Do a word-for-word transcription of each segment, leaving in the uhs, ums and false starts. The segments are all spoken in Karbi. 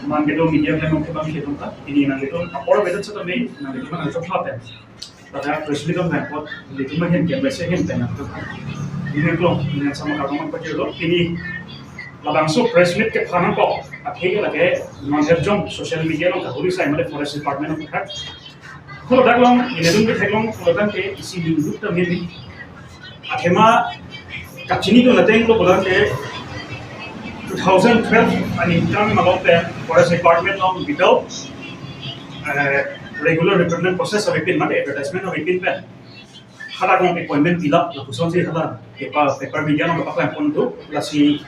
Nangkedo media klem ke bang ke dong ta. Pini nangkedo apor bedo sa ta me nangkedo nang chok lapen. Pada press meet on nangkot, nelitum ahin ke press ahin pen nangkedo. Ini klong, ini sama kadang apa jelo. Ini labangso press meet kepha nangkok. Athe lake non herjong social media along kahuri sai mate forest department of Uttar. Kalau dak long, ini dong ke theklong, kalau tang ke isi minggu ta mini. Athema kachinidun ateng lo pulang ke two thousand twelve aningkan malom pen forest department along without, eh, regular recruitment process avepin mate advertisement avepin pen. Hadak along appointment pilap lapuson si hala paper, paper media along paklang pon tu lasi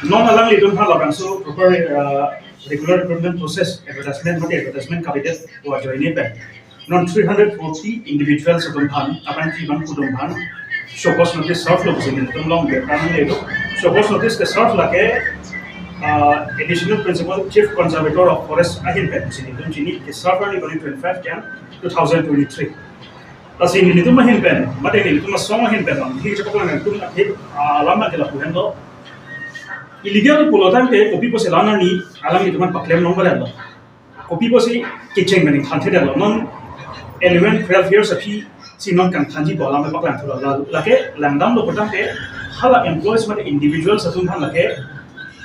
non alanglitum halabangso proper, eh, regular recruitment process advertisement mate advertisement kabidet wa join pen. Non three hundred forty individuals atum aphan, aphan kibang atum aphan show cause notice serve lo pusi nelitum along berkan le lo. Show cause notice ke serve lake, ah, Additional Principal Chief Conservator of Forest ahin pen pusi nelitum chini ke serve early twenty-five Jan two thousand twenty-three. Lasi nelitum ahin pen, mate nelitum asong ahin pen, hi chakapang nelitum ahin, ah, alam ke lapu henlo. Illegal pulo tangte kopi pusi lana ni alanglitum aphan paklem long bala lo. Kopi pusi kecheng mani thanthedetlo non eleven, twelve years aphi si non kangthanji pu alam paklang thulo la, lake langdamlo putangte hala employees mate individuals atum aphan lake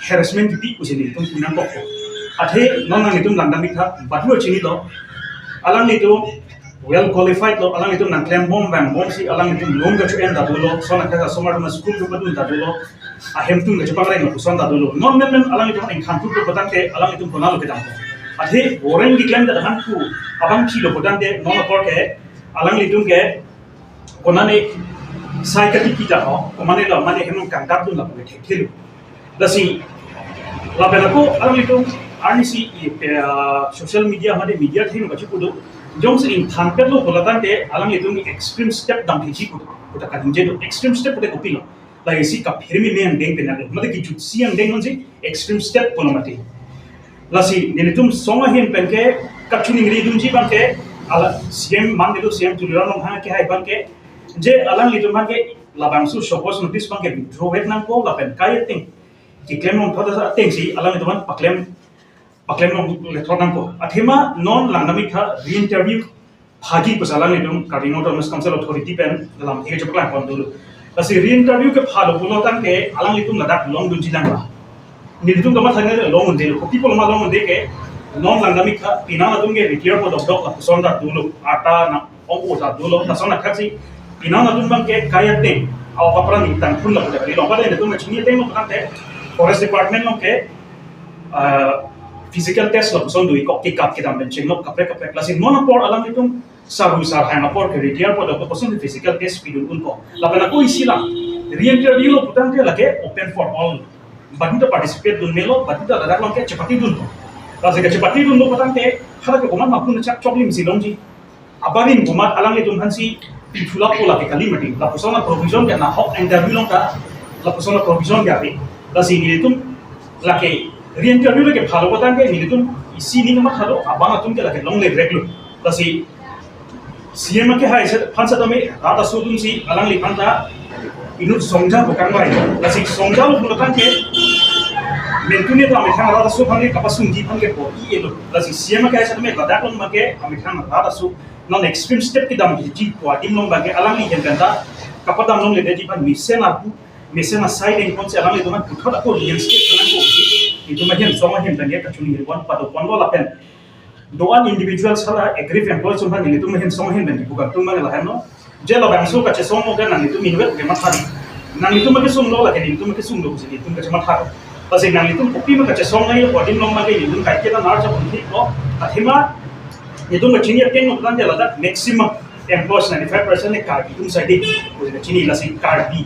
harassment kipi pusi nelitum pu nangkok. Athe non nanglitum langdam ik tha, badu chinilo. Alanglitum well qualified lo, alanglitum nangklem bom bang bom si alanglitum loan kacho-en ta dolo, son akha asomar atum school kapadun ta dolo, ahemtun kachopangreng lapuson ta dolo. Non men men alanglitum ingkhan tu putangte alanglitum konatlo kedam. Athe goreng diklem ta han pu abang chilo putangte non apor ke alanglitum ke konane sai kati kita ho, komane lo mane hem kangdap dun lapu ke thelo. Lasi lapen ako alanglitum arnisi, eh, social media mate media theng kachipudo. Jongsi ingthan petlo pulo tangte alanglitum extreme step damtheji pu, puta kadingje do. Extreme step pute kopilo. Lasi kaphermi me angdeng pen nanglo. Mate kijutsi angdeng nonsi extreme step pulo mati. Lasi nelitum song ahin pen ke kachiningri dunji abang ke ala C M abang ke do, C M Tuliram Ronghang kehai abang ke je alanglitum abang ke labangso show cause notice abang ke withdraw vek nangpo lapen kai ateng keklem longthot ateng si alanglitum aphan paklem, paklem longle thot nangpo. Athema non langdam ik tha re-interview phaji pusi alanglitum Karbi Anglong Autonomous Council Authority pen dalam ke chepaklang pon dolo. Lasi re-interview kephalo pulo tangte alanglitum ladak longdunji lang ba. Nelitum kamatha ne long-un-e lo, kopi pulo ma long-un-e ke non langdam ik tha penang atum ke retire po dokdok lapuson ta dolo, ata na ong-o ta dolo, lason athak si penang atum abang ke kai ateng, aw kapra ni tangphun lapu ta kali long. Pada nelitum kachini ateng lo putangte forest department along ke, ah, physical test lapuson do-ik kok, kikap kedam pen chenglok kaprek kaprek. Lasi non apor alanglitum sarui sarhang apor ke retire po dokdok koson physical test pidun-un ko. Lapen ako isi lang re-interview lo putangte lake open for all. Badu ta participate dun melo, badu ta ladak along ke chepatidun ko. Lasi kachepatidunlo putangte hala ke komat ma pun chak choklim si longji. Abarim komat alanglitum aphan si pithulap po lake kali mati. Lapuson a-provision ke nahok interview along ta lapuson a-provision ke ave. Lasi nelitum lake re-interview lake phalo putangte nelitum isi ning mathalo abang atum ke lake longle vek lo. Lasi C M kehai aphan setame rat aso atum si alangliphan ta inut songja bokang bai. Lasi songjalo pulo tangte mentune ta amethang rat aso aphan ke kapasungji aphan ke bo-i-e lo. Lasi C M kehai setame ladak along abang ke amethang rat aso non extreme step kedamji pu adim along abang ke alangli ahin pen ta kapadam longledetji aphan mesen apu, mesen asai dengpon si alanglitum aphan puthot ako reinstate nangpo. Itum ahin song ahin pen ke kachiningri pon pado ponlo lapen do-an individuals hala aggrieved employees atum aphan nelitum ahin song ahin pen kepu kangtung abang lahenlo. Je labangso kachesong mo ke nanglitum inutvet ke mathari. Nanglitum ke sunglo lake nelitum ke sunglo pusi nelitum kachemathari. Lasi nanglitum kopi ma kachesong nai pu adim along abang ke nelitum kaiketa nar chapon thik lo. Athema nelitum kachini ateng lo putangte ladak maximum employees ninety-five percent ne Karbi atum sai dei pusi kachini. Lasi Karbi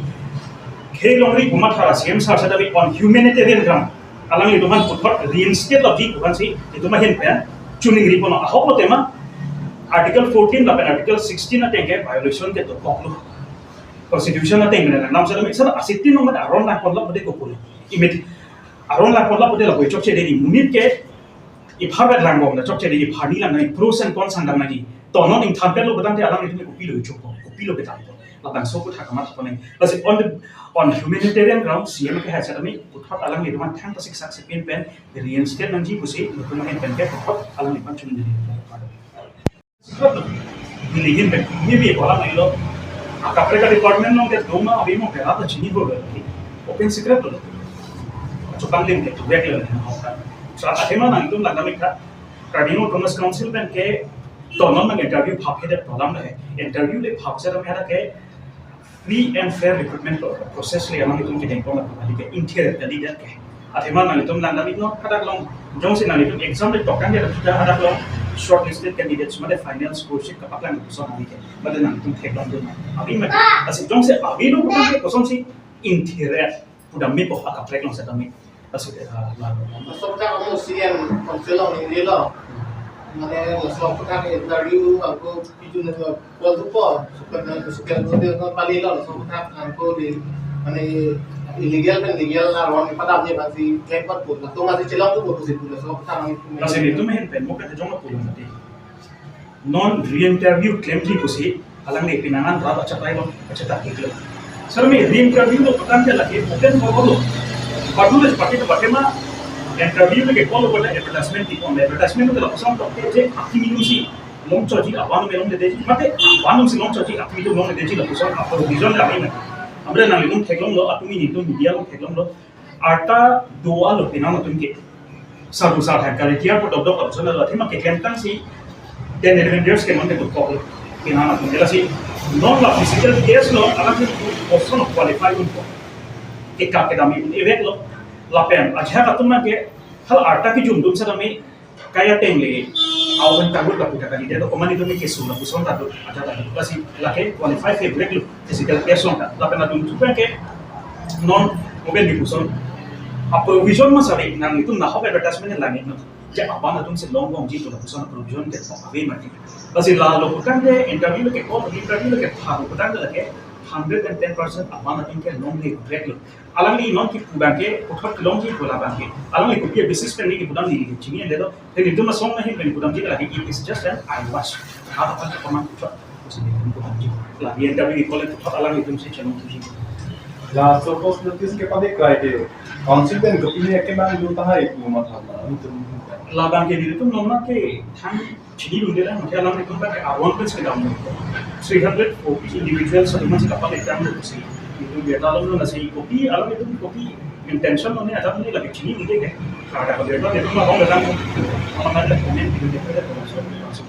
khei longri komat hara C M sir setame on humanitarian ground alanglitum aphan puthot reinstate lagi pu aphan si itum ahin pen chiningri pon ahok lo tema Article fourteen lapen Article sixteen ateng ke violation ke dokok lo. Constitution ateng ke nam sa sa sixteen along aron lang pon lo pute kopulo. Imit aron lang pon lo pute lapu chokche dei, monit ke ipharvet lang bom la chokche dei, ipharni lang nai, pros and cons sangdam nai. To non ingthan petlo putangte alanglitum kopilo chokpo, kopilo kedampo. Labangso aputhak kamatha pon nang. Lasi on the, on humanitarian ground, C M kehai setame puthot alanglitum aphan thang pasik sak sepin pen reinstate nangji pusi, nelitum ahin pen ke puthot alanglitum chun neli. Secret lo. Neli ahin pen, neli alam lo. Akaprek department along ke doma abi mo ke apa chini bo. Open secret lo. Chupang lim ke tu bek lo. So, athema nangtum langdam ik tha. Karbi Anglong Autonomous Council pen ke tonon nang interview phap hedet tolam le. Interview le phap setame ada ke free and fair recruitment pro-, process le alanglitum kedeng pon la kali ke inter kali ke. Athema nanglitum langdam iknon, hadak along jongsi nanglitum exam le tokan dia kita hadak along shortlisted candidates mate final score sheet kapaklang kosonsi ke. Mate nanglitum theklongdun. Abi mate, lasi jongsi abi lo kosonsi inter pudam mepo akaprek along setame. Laso, ah, laso aputhak ako C M Council along neli lo. Mane laso aputhak interview ako piju na call thupo. Sukat na sukat ko dia ko pali lo laso aputhak ako di mane illegal pen legal aron padam ni pasti kempat pun. Latum masih celok tu putus itu laso aputhak. Lasi nelitum ahin pen mo kan jong pulang tadi. Non re-interview klemji pusi alangli pinangan rat achatai lo, achatai kiklo. Sir, mi re-interview lo patan ke lake open for all lo. Badu le pati to pati ma interview ke call lo pada advertisement ti pon, advertisement ke lapuson to ke je akimi si longchoji aban me longledeji. Mate aban si longchoji akimi longledeji lapuson apa vision la ina. Amre nanglitum theklonglo, atum nelitum media along theklonglo. Arta do-an lo pinang atum ke. Saru sar han kali tiar po dok dok atum sana lo. Athema keklem tangsi ten eleven years ke non ke dokok lo. Pinang atum ke lasi non la physical case lo, anak itu kosong qualify un ko. Ke kap kedam un event lo. Lapen ajak atum ke hal arta kejum atum setame kaya teng le, awan tagut lapu ta kali dia, to komani to mi kesu lapuson ta do, ada ta do. Lasi lake qualify favorite lo, physical case along ta. Lapen atum tu ke non open di puson. Apa vision ma sari nanglitum nahok advertisement langit no. Ja aban atum si longbomji to lapuson provision ke ave mati. Lasi la lo putang ke interview ke call, interview ke tha lo putang ke lake hundred and ten percent aban atum ke longle break lo. Alangli non kipu abang ke puthot kelongji pu labang ke. Alangli kopi a-basis pen neli kepudam neli chini ende lo. Then itu masong na hin pen pudamji lagi, it is just an eyewash. Hal apa ke pemang puthot. Sini pudamji. Lagi yang kami di kolek puthot alanglitum si chelongji. La, so post notice ke pade krai ke. Council pen ke ini ke mang dun tahai pu matha. Labang ke nelitum non ke thang chinidunde lang, mungkin alanglitum ke aron pen si kedam. Three hundred forty individuals atum si kapal ikan lo si. Itu dia dalam lo nasi kopi, alanglitum kopi intention lo ni ada ni lagi chinidunde ke. Ada kalau dia itu mah orang datang, orang ada komen itu dia ada langsung, langsung.